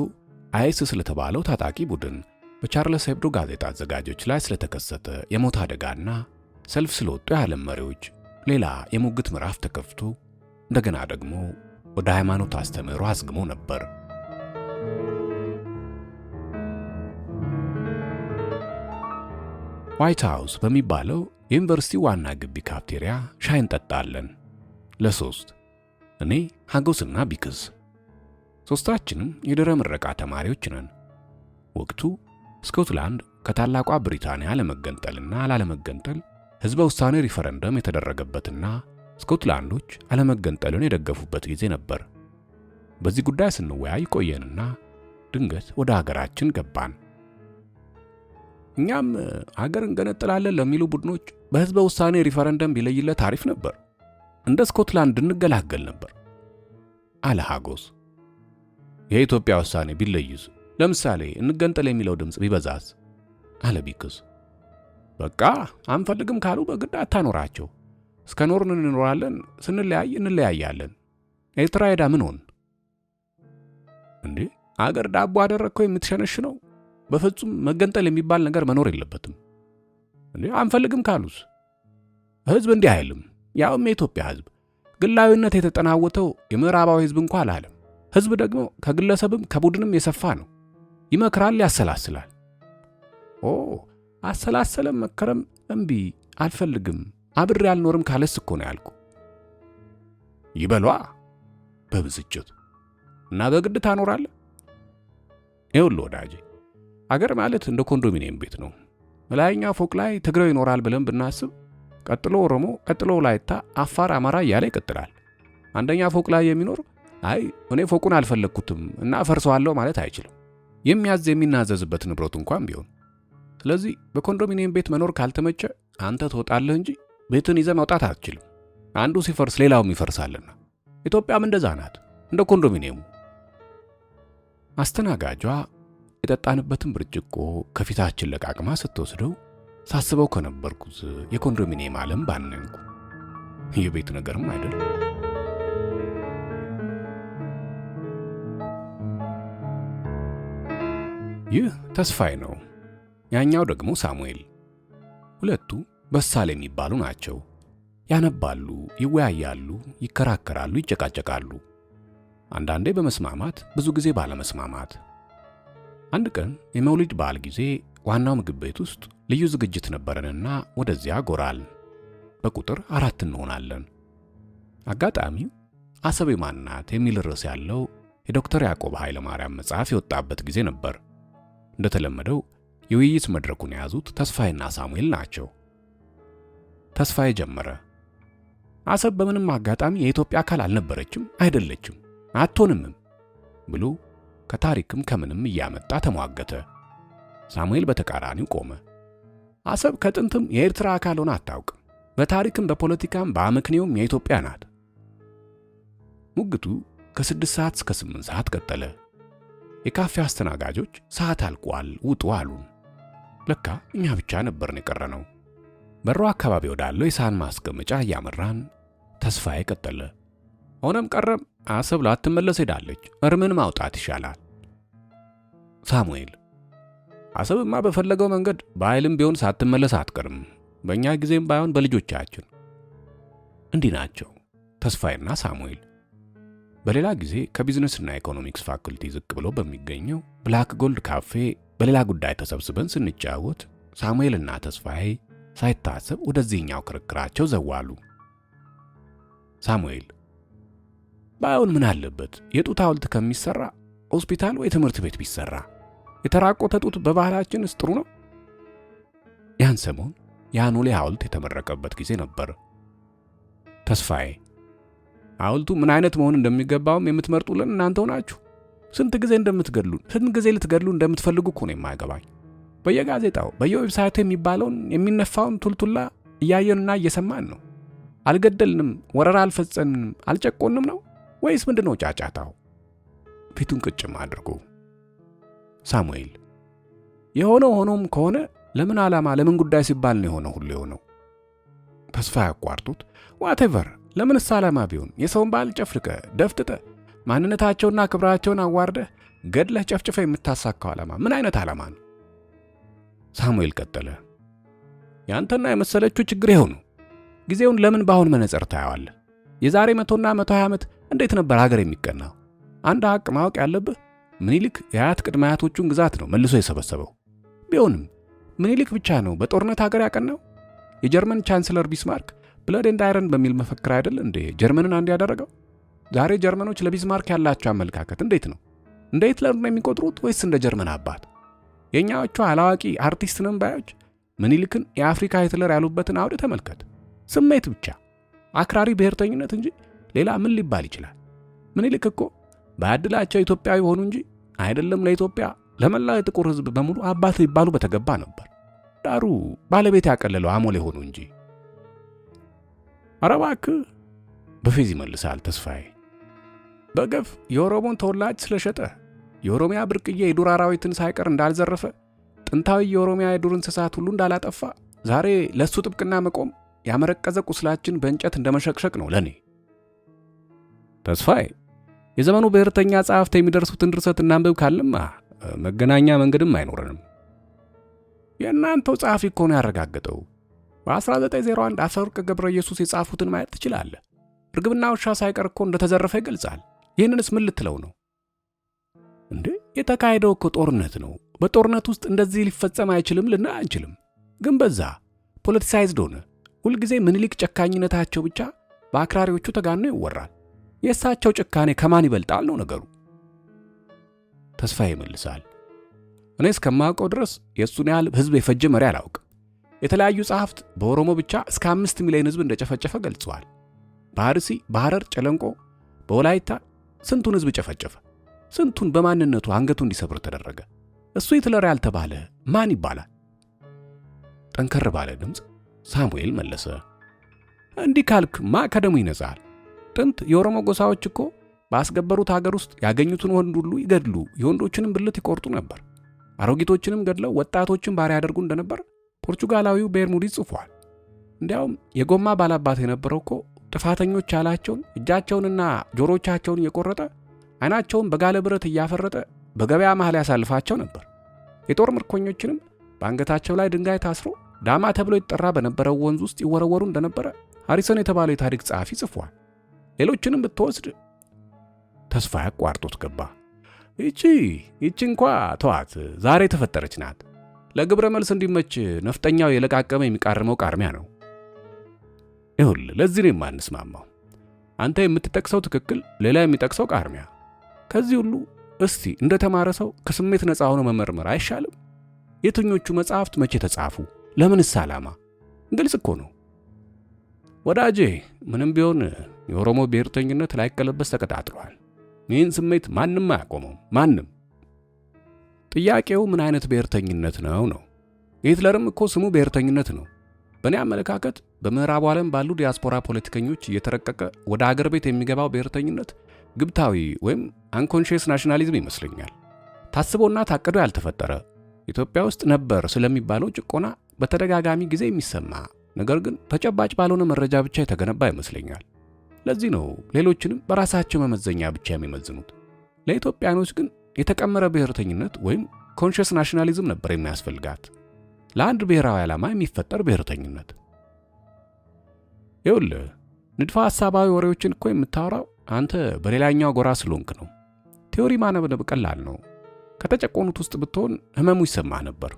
አይኤስ ስለተባለው ታጣቂ ቡድን፣ በቻርለስ ሄብዶ ጋዜጣ አዘጋጆች ላይ ስለተከሰተ የሞት አደጋና ሰልፍ ስለወጡ የዓለም መሪዎች ሌላ የሙግት ምዕራፍ ተከፍቶ እንደገና ደግሞ ወደ ሃይማኖት አስተምህሮ አዝግሞ ነበር። ዋይት ሃውስ በሚባለው የዩኒቨርሲቲ ዋና ግቢ ካፍቴሪያ ሻይ እንጠጣለን። ለሶስት፣ እኔ፣ ሀጎስና ቢክስ። ሶስታችንም የድህረ ምረቃ ተማሪዎች ነን። ወቅቱ ስኮትላንድ ከታላቋ ብሪታንያ ለመገንጠልና ላለመገንጠል ሕዝበ ውሳኔ ሪፈረንደም የተደረገበትና ስኮትላንዶች አለመገንጠልን የደገፉበት ጊዜ ነበር። በዚህ ጉዳይ ስንወያይ ቆየንና ድንገት ወደ ሀገራችን ገባን። እኛም ሀገር እንገነጥላለን ለሚሉ ቡድኖች በሕዝበ ውሳኔ ሪፈረንደም ቢለይለት አሪፍ ነበር፣ እንደ ስኮትላንድ እንገላገል ነበር አለ ሀጎስ። የኢትዮጵያ ውሳኔ ቢለይስ፣ ለምሳሌ እንገንጠል የሚለው ድምፅ ቢበዛስ? አለ ቢክስ። በቃ አንፈልግም ካሉ በግድ አታኖራቸው። እስከ ኖርን እንኖራለን፣ ስንለያይ እንለያያለን። ኤርትራ ሄዳ ምን ሆን እንዴ? አገር ዳቦ አደረግከው የምትሸነሽነው? በፍጹም መገንጠል የሚባል ነገር መኖር የለበትም። እንዴ አንፈልግም ካሉስ? ህዝብ እንዲህ አይልም። ያውም የኢትዮጵያ ህዝብ ግላዊነት የተጠናወተው የምዕራባዊ ህዝብ እንኳ አላለም። ህዝብ ደግሞ ከግለሰብም ከቡድንም የሰፋ ነው። ይመክራል፣ ያሰላስላል። ኦ አሰላሰለም መከረም እምቢ አልፈልግም አብሬ አልኖርም ካለስ እኮ ነው ያልኩ። ይበሏ በብስጭት እና በግድ ታኖራለህ። ይኸውልህ ወዳጄ፣ አገር ማለት እንደ ኮንዶሚኒየም ቤት ነው። ላይኛው ፎቅ ላይ ትግሬው ይኖራል ብለን ብናስብ ቀጥሎ ኦሮሞ፣ ቀጥሎ ወላይታ፣ አፋር፣ አማራ እያለ ይቀጥላል። አንደኛ ፎቅ ላይ የሚኖር አይ እኔ ፎቁን አልፈለግኩትም እና አፈርሰዋለሁ ማለት አይችልም። የሚያዝ የሚናዘዝበት ንብረቱ እንኳን ቢሆን። ስለዚህ በኮንዶሚኒየም ቤት መኖር ካልተመቸ አንተ ትወጣለህ እንጂ ቤትን ይዘህ መውጣት አትችልም። አንዱ ሲፈርስ ሌላውም ይፈርሳልና። ኢትዮጵያም እንደዛ ናት፣ እንደ ኮንዶሚኒየሙ። አስተናጋጇ የጠጣንበትን ብርጭቆ ከፊታችን ለቃቅማ ስትወስደው ሳስበው ከነበርኩት የኮንዶሚኒየም ዓለም ባነንኩ። የቤት ነገርም አይደል። ይህ ተስፋዬ ነው፣ ያኛው ደግሞ ሳሙኤል። ሁለቱ በሳል የሚባሉ ናቸው። ያነባሉ፣ ይወያያሉ፣ ይከራከራሉ፣ ይጨቃጨቃሉ። አንዳንዴ በመስማማት ብዙ ጊዜ ባለመስማማት። አንድ ቀን የመውሊድ በዓል ጊዜ ዋናው ምግብ ቤት ውስጥ ልዩ ዝግጅት ነበረንና ወደዚያ ጎራል። በቁጥር 4 እንሆናለን። አጋጣሚው አሰብ የማን ናት የሚል ርዕስ ያለው የዶክተር ያዕቆብ ኃይለ ማርያም መጽሐፍ የወጣበት ጊዜ ነበር። እንደተለመደው የውይይት መድረኩን የያዙት ተስፋዬና ሳሙኤል ናቸው። ተስፋዬ ጀመረ። አሰብ በምንም አጋጣሚ የኢትዮጵያ አካል አልነበረችም፣ አይደለችም፣ አትሆንምም ብሎ ከታሪክም ከምንም እያመጣ ተሟገተ። ሳሙኤል በተቃራኒው ቆመ። አሰብ ከጥንትም የኤርትራ አካል ሆና አታውቅም፣ በታሪክም በፖለቲካም በአመክንዮም የኢትዮጵያ ናት። ሙግቱ ከ6 ሰዓት እስከ 8 ሰዓት ቀጠለ። የካፌ አስተናጋጆች ሰዓት አልቋል ውጡ አሉን። ለካ እኛ ብቻ ነበርን የቀረነው። በሩ አካባቢ ወዳለው የሳህን ማስቀመጫ እያመራን ተስፋዬ ቀጠለ። ሆነም ቀረም አሰብ ላትመለስ ሄዳለች። እርምን ማውጣት ይሻላል። ሳሙኤል፣ አሰብማ በፈለገው መንገድ በኃይልም ቢሆን ሳትመለስ አትቀርም። በእኛ ጊዜም ባይሆን በልጆቻችን። እንዲህ ናቸው ተስፋዬና ሳሙኤል። በሌላ ጊዜ ከቢዝነስና ኢኮኖሚክስ ፋኩልቲ ዝቅ ብሎ በሚገኘው ብላክ ጎልድ ካፌ በሌላ ጉዳይ ተሰብስበን ስንጫወት ሳሙኤልና ተስፋዬ ሳይታሰብ ወደዚህኛው ክርክራቸው ዘዋሉ። ሳሙኤል፣ ባይሆን ምን አለበት የጡት ሐውልት ከሚሰራ ሆስፒታል ወይ ትምህርት ቤት ቢሰራ? የተራቆተ ጡት በባህላችንስ ጥሩ ነው? ያን ሰሞን የአኖሌ ሐውልት የተመረቀበት ጊዜ ነበር። ተስፋዬ፣ ሐውልቱ ምን አይነት መሆን እንደሚገባውም የምትመርጡልን እናንተው ናችሁ። ስንት ጊዜ እንደምትገድሉን፣ ስንት ጊዜ ልትገድሉ እንደምትፈልጉ እኮ ነው የማይገባኝ። በየጋዜጣው በየዌብሳይቱ የሚባለውን የሚነፋውን ቱልቱላ እያየንና እየሰማን ነው። አልገደልንም፣ ወረራ አልፈጸምንም፣ አልጨቆንም ነው ወይስ ምንድን ነው ጫጫታው? ፊቱን ቅጭም አድርጎ ሳሙኤል፣ የሆነው ሆኖም ከሆነ ለምን ዓላማ ለምን ጉዳይ ሲባል ነው የሆነው ሁሉ የሆነው? ተስፋ ያቋርጡት whatever፣ ለምንስ ዓላማ ቢሆን የሰውን ባህል ጨፍልቀህ ደፍጥጠህ ማንነታቸውና ክብራቸውን አዋርደህ ገድለህ ጨፍጭፈህ የምታሳካው ዓላማ ምን አይነት ዓላማ ነው? ሳሙኤል ቀጠለ። ያንተና የመሰለችው ችግር ይኸው ነው። ጊዜውን ለምን በአሁን መነጽር ታየዋለህ? የዛሬ 100ና 120 ዓመት እንዴት ነበር ሀገር የሚቀናው? አንድ ሀቅ ማወቅ ያለብህ ምኒልክ የአያት ቅድመ አያቶቹን ግዛት ነው መልሶ የሰበሰበው። ቢሆንም ምኒልክ ብቻ ነው በጦርነት ሀገር ያቀናው? የጀርመን ቻንስለር ቢስማርክ "blood and iron" በሚል መፈክር አይደል እንዴ ጀርመንን አንድ ያደረገው? ዛሬ ጀርመኖች ለቢስማርክ ያላቸው አመለካከት እንዴት ነው? እንደ ሂትለር ነው የሚቆጥሩት ወይስ እንደ ጀርመን አባት? የእኛዎቹ አላዋቂ አርቲስት ነን ባዮች ምኒልክን የአፍሪካ ሂትለር ያሉበትን አውድ ተመልከት። ስሜት ብቻ፣ አክራሪ ብሔርተኝነት እንጂ ሌላ ምን ሊባል ይችላል? ምኒልክ እኮ ባያድላቸው ኢትዮጵያዊ ሆኑ እንጂ አይደለም ለኢትዮጵያ ለመላው የጥቁር ሕዝብ በሙሉ አባት ሊባሉ በተገባ ነበር። ዳሩ ባለቤት ያቀለለው አሞሌ ሆኑ እንጂ። ኧረ እባክህ፣ በፌዝ ይመልሳል ተስፋዬ። በገፍ የኦሮሞን ተወላጅ ስለሸጠ፣ የኦሮሚያ ብርቅዬ የዱር አራዊትን ሳይቀር እንዳልዘረፈ፣ ጥንታዊ የኦሮሚያ የዱር እንስሳት ሁሉ እንዳላጠፋ ዛሬ ለእሱ ጥብቅና መቆም ያመረቀዘ ቁስላችን በእንጨት እንደመሸቅሸቅ ነው ለኔ። ተስፋዬ፣ የዘመኑ ብሔርተኛ ጸሐፍት የሚደርሱትን ድርሰት እናንብብ ካልንማ መገናኛ መንገድም አይኖረንም። የእናንተው ጸሐፊ እኮ ነው ያረጋገጠው። በ1901 አፈወርቅ ገብረ ኢየሱስ የጻፉትን ማየት ትችላለህ። ርግብና ውሻ ሳይቀር እኮ እንደተዘረፈ ይገልጻል። ይህንንስ ምን ልትለው ነው እንዴ? የተካሄደው እኮ ጦርነት ነው። በጦርነት ውስጥ እንደዚህ ሊፈጸም አይችልም ልንል አንችልም። ግን በዛ፣ politicized ሆነ። ሁልጊዜ ምኒልክ ጨካኝነታቸው ብቻ በአክራሪዎቹ ተጋኖ ይወራል። የእሳቸው ጭካኔ ከማን ይበልጣል ነው ነገሩ። ተስፋዬ ይመልሳል። እኔ እስከማውቀው ድረስ የእሱን ያህል ሕዝብ የፈጀ መሪ አላውቅም። የተለያዩ ጸሐፍት በኦሮሞ ብቻ እስከ 5 ሚሊዮን ሕዝብ እንደጨፈጨፈ ገልጸዋል። በአርሲ፣ በሐረር፣ ጨለንቆ፣ በወላይታ ስንቱን ሕዝብ ጨፈጨፈ። ስንቱን በማንነቱ አንገቱ እንዲሰብር ተደረገ። እሱ ሂትለር ያልተባለ ማን ይባላል? ጠንከር ባለ ድምፅ ሳሙኤል መለሰ። እንዲህ ካልክ ማ ከደሙ ይነጻል? ጥንት የኦሮሞ ጎሳዎች እኮ ባስገበሩት ሀገር ውስጥ ያገኙትን ወንድ ሁሉ ይገድሉ፣ የወንዶችንም ብልት ይቆርጡ ነበር። አሮጊቶችንም ገድለው ወጣቶችን ባሪያ ያደርጉ እንደነበር ፖርቹጋላዊው ቤርሙዲዝ ጽፏል። እንዲያውም የጎማ ባላባት የነበረው እኮ ጥፋተኞች ያላቸውን እጃቸውንና ጆሮቻቸውን እየቆረጠ፣ ዓይናቸውን በጋለ ብረት እያፈረጠ በገበያ መሃል ያሳልፋቸው ነበር። የጦር ምርኮኞችንም በአንገታቸው ላይ ድንጋይ ታስሮ ዳማ ተብሎ ይጠራ በነበረው ወንዝ ውስጥ ይወረወሩ እንደነበረ ሃሪሰን የተባለው የታሪክ ጸሐፊ ጽፏል። ሌሎችንም ብትወስድ። ተስፋ ያቋርጦት ገባ። ይቺ ይቺ እንኳ ተዋት፣ ዛሬ የተፈጠረች ናት። ለግብረ መልስ እንዲመች ነፍጠኛው የለቃቀመ የሚቃርመው ቃርሚያ ነው። ይኸውልህ፣ ለዚህ ነው የማንስማማው። አንተ የምትጠቅሰው ትክክል፣ ሌላ የሚጠቅሰው ቃርሚያ። ከዚህ ሁሉ እስቲ እንደ ተማረ ሰው ከስሜት ነፃ ሆኖ መመርመር አይሻልም? የትኞቹ መጽሐፍት መቼ ተጻፉ? ለምንስ ዓላማ? ግልጽ እኮ ነው ወዳጄ። ምንም ቢሆን የኦሮሞ ብሔርተኝነት ላይቀለበስ ተቀጣጥሏል። ይህን ስሜት ማንም አያቆመውም። ማንም። ጥያቄው ምን አይነት ብሔርተኝነት ነው ነው። የሂትለርም እኮ ስሙ ብሔርተኝነት ነው። በእኔ አመለካከት በምዕራቡ ዓለም ባሉ ዲያስፖራ ፖለቲከኞች እየተረቀቀ ወደ አገር ቤት የሚገባው ብሔርተኝነት ግብታዊ ወይም unconscious nationalism ይመስለኛል። ታስቦና ታቅዶ ያልተፈጠረ፣ ኢትዮጵያ ውስጥ ነበር ስለሚባለው ጭቆና በተደጋጋሚ ጊዜ የሚሰማ፣ ነገር ግን ተጨባጭ ባልሆነ መረጃ ብቻ የተገነባ ይመስለኛል። ለዚህ ነው ሌሎችንም በራሳቸው መመዘኛ ብቻ የሚመዝኑት። ለኢትዮጵያኖች ግን የተቀመረ ብሔርተኝነት ወይም conscious nationalism ነበር የሚያስፈልጋት፣ ለአንድ ብሔራዊ ዓላማ የሚፈጠር ብሔርተኝነት። ይኸውልህ፣ ንድፈ ሐሳባዊ ወሬዎችን እኮ የምታወራው አንተ በሌላኛው ጎራ ስለሆንክ ነው። Theory ማነብነብ ቀላል ነው። ከተጨቆኑት ውስጥ ብትሆን ህመሙ ይሰማህ ነበር።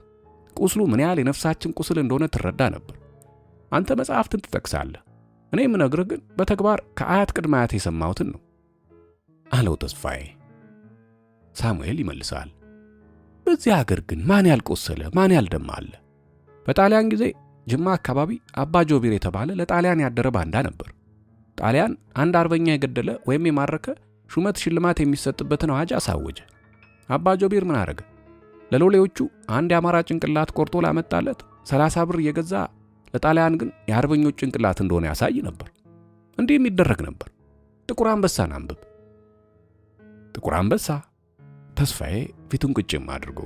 ቁስሉ ምን ያህል የነፍሳችን ቁስል እንደሆነ ትረዳ ነበር። አንተ መጽሐፍትን ትጠቅሳለህ። እኔ የምነግርህ ግን በተግባር ከአያት ቅድመ አያት የሰማሁትን ነው አለው ተስፋዬ። ሳሙኤል ይመልሳል። በዚህ ሀገር ግን ማን ያልቆሰለ፣ ማን ያልደማ አለ? በጣሊያን ጊዜ ጅማ አካባቢ አባ ጆቢር የተባለ ለጣሊያን ያደረ ባንዳ ነበር። ጣሊያን አንድ አርበኛ የገደለ ወይም የማረከ ሹመት ሽልማት የሚሰጥበትን አዋጅ አሳወጀ። አባ ጆቢር ምን አረገ? ለሎሌዎቹ አንድ የአማራ ጭንቅላት ቆርጦ ላመጣለት 30 ብር እየገዛ ለጣሊያን ግን የአርበኞች ጭንቅላት እንደሆነ ያሳይ ነበር። እንዲህ የሚደረግ ነበር። ጥቁር አንበሳን አንብብ። ጥቁር አንበሳ? ተስፋዬ ፊቱን ቅጭም አድርጎ፣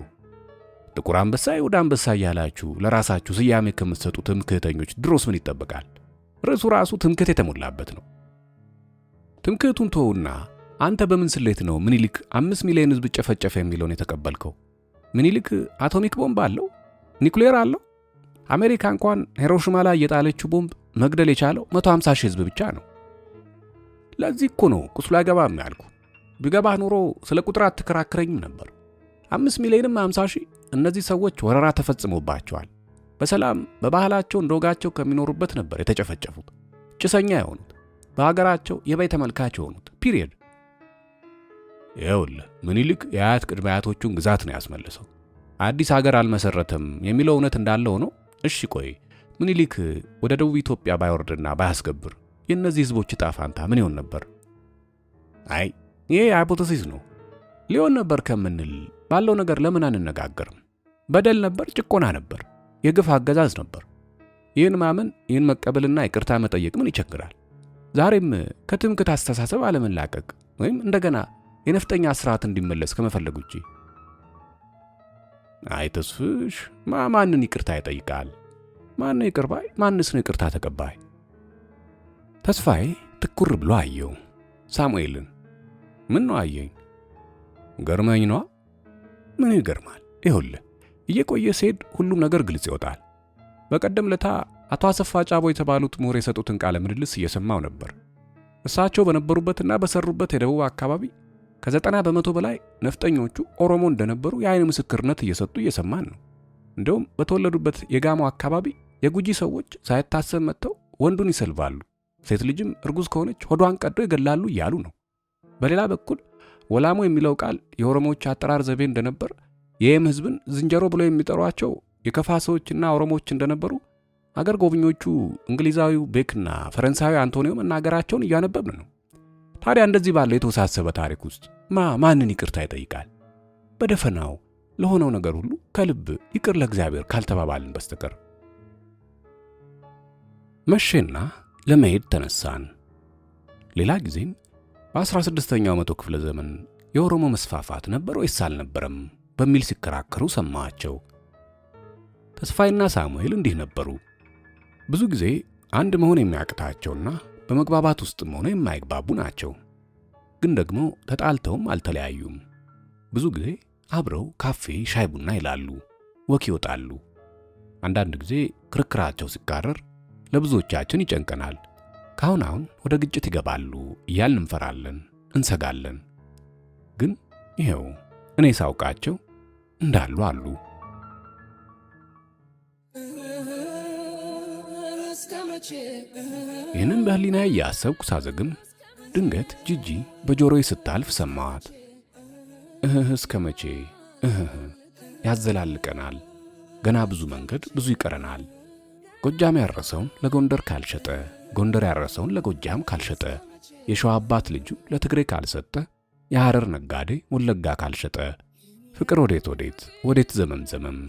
ጥቁር አንበሳ፣ ይሁዳ አንበሳ እያላችሁ ለራሳችሁ ስያሜ ከምትሰጡ ትምክህተኞች ድሮስ ምን ይጠበቃል? ርዕሱ ራሱ ትምክህት የተሞላበት ነው። ትምክህቱን ተውና አንተ በምን ስሌት ነው ምኒልክ 5 ሚሊዮን ሕዝብ ጨፈጨፈ የሚለውን የተቀበልከው? ምኒልክ አቶሚክ ቦምብ አለው? ኒኩሌር አለው? አሜሪካ እንኳን ሂሮሺማ ላይ የጣለችው ቦምብ መግደል የቻለው 150 ሺህ ሕዝብ ብቻ ነው። ለዚህ እኮ ነው ቁስሉ አይገባም ያልኩ። ቢገባህ ኖሮ ስለ ቁጥር አትከራከረኝም ነበር። 5 ሚሊዮንም 50 ሺህ፣ እነዚህ ሰዎች ወረራ ተፈጽሞባቸዋል። በሰላም በባህላቸው እንደ ወጋቸው ከሚኖሩበት ነበር የተጨፈጨፉት፣ ጭሰኛ የሆኑት፣ በሀገራቸው የበይ ተመልካች የሆኑት። Period። ይኸውልህ፣ ምኒልክ የአያት ቅድመ አያቶቹን ግዛት ነው ያስመለሰው። አዲስ ሀገር አልመሰረተም የሚለው እውነት እንዳለ ሆኖ፣ እሺ ቆይ፣ ምኒልክ ወደ ደቡብ ኢትዮጵያ ባይወርድና ባያስገብር የእነዚህ ህዝቦች ዕጣ ፋንታ ምን ይሆን ነበር? አይ፣ ይሄ hypothesis ነው። ሊሆን ነበር ከምንል ባለው ነገር ለምን አንነጋገርም? በደል ነበር፣ ጭቆና ነበር፣ የግፍ አገዛዝ ነበር። ይህን ማመን፣ ይህን መቀበልና ይቅርታ መጠየቅ ምን ይቸግራል? ዛሬም ከትምክህት አስተሳሰብ አለመላቀቅ ወይም እንደገና የነፍጠኛ ስርዓት እንዲመለስ ከመፈለግ ውጪ። አይ ተስፍሽ፣ ማንን ይቅርታ ይጠይቃል? ማን ነው ይቅር ባይ? ማንስ ነው ይቅርታ ተቀባይ? ተስፋዬ ትኩር ብሎ አየው ሳሙኤልን። ምን ነው አየኝ? ገርመኝ ነዋ። ምን ይገርማል? ይኸውልህ፣ እየቆየ ሲሄድ ሁሉም ነገር ግልጽ ይወጣል። በቀደም ለታ አቶ አሰፋ ጫቦ የተባሉት ምሁር የሰጡትን ቃለ ምልልስ እየሰማው ነበር። እሳቸው በነበሩበትና በሰሩበት የደቡብ አካባቢ ከ90% በላይ ነፍጠኞቹ ኦሮሞ እንደነበሩ የአይን ምስክርነት እየሰጡ እየሰማን ነው። እንዲሁም በተወለዱበት የጋሞ አካባቢ የጉጂ ሰዎች ሳይታሰብ መጥተው ወንዱን ይሰልባሉ፣ ሴት ልጅም እርጉዝ ከሆነች ሆዷን ቀዶ ይገላሉ እያሉ ነው። በሌላ በኩል ወላሞ የሚለው ቃል የኦሮሞዎች አጠራር ዘይቤ እንደነበር፣ የየም ሕዝብን ዝንጀሮ ብለው የሚጠሯቸው የከፋ ሰዎችና ኦሮሞዎች እንደነበሩ አገር ጎብኚዎቹ እንግሊዛዊው ቤክና ፈረንሳዊ አንቶኒዮ መናገራቸውን እያነበብን ነው። ታዲያ እንደዚህ ባለው የተወሳሰበ ታሪክ ውስጥ ማንን ይቅርታ ይጠይቃል? በደፈናው ለሆነው ነገር ሁሉ ከልብ ይቅር ለእግዚአብሔር ካልተባባልን በስተቀር። መሼና ለመሄድ ተነሳን። ሌላ ጊዜም በ16ኛው መቶ ክፍለ ዘመን የኦሮሞ መስፋፋት ነበር ወይስ አልነበረም በሚል ሲከራከሩ ሰማኋቸው። ተስፋዬና ሳሙኤል እንዲህ ነበሩ። ብዙ ጊዜ አንድ መሆን የሚያቅታቸውና በመግባባት ውስጥም ሆነ የማይግባቡ ናቸው። ግን ደግሞ ተጣልተውም አልተለያዩም። ብዙ ጊዜ አብረው ካፌ ሻይ ቡና ይላሉ፣ walk ይወጣሉ። አንዳንድ ጊዜ ክርክራቸው ሲካረር ለብዙዎቻችን ይጨንቀናል። ካሁን አሁን ወደ ግጭት ይገባሉ እያልን እንፈራለን፣ እንሰጋለን። ግን ይኸው እኔ ሳውቃቸው እንዳሉ አሉ። ይህንን በህሊናዬ እያሰብኩ ሳዘግም ድንገት ጂጂ በጆሮዬ ስታልፍ ሰማዋት። እህህ እስከ መቼ እህህ ያዘላልቀናል። ገና ብዙ መንገድ ብዙ ይቀረናል። ጎጃም ያረሰውን ለጎንደር ካልሸጠ፣ ጎንደር ያረሰውን ለጎጃም ካልሸጠ፣ የሸዋ አባት ልጁ ለትግሬ ካልሰጠ፣ የሐረር ነጋዴ ወለጋ ካልሸጠ፣ ፍቅር ወዴት ወዴት ወዴት ዘመም ዘመም፣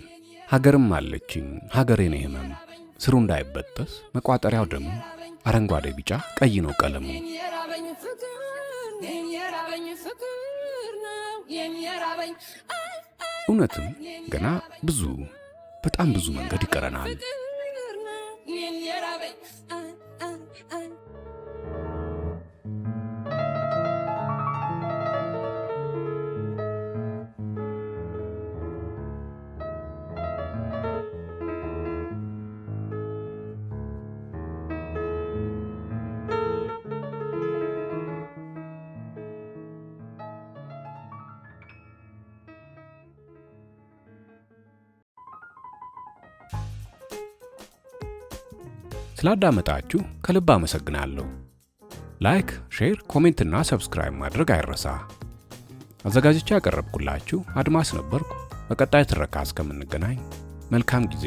ሀገርም አለችኝ ሀገሬ ነው ህመም። ስሩ እንዳይበጠስ መቋጠሪያው ደግሞ አረንጓዴ፣ ቢጫ፣ ቀይ ነው ቀለሙ። እውነትም ገና ብዙ በጣም ብዙ መንገድ ይቀረናል። ስላዳመጣችሁ ከልብ አመሰግናለሁ። Like፣ share፣ comment እና subscribe ማድረግ አይረሳ። አዘጋጅቼ ያቀረብኩላችሁ አድማስ ነበርኩ። በቀጣይ ትረካ እስከምንገናኝ መልካም ጊዜ።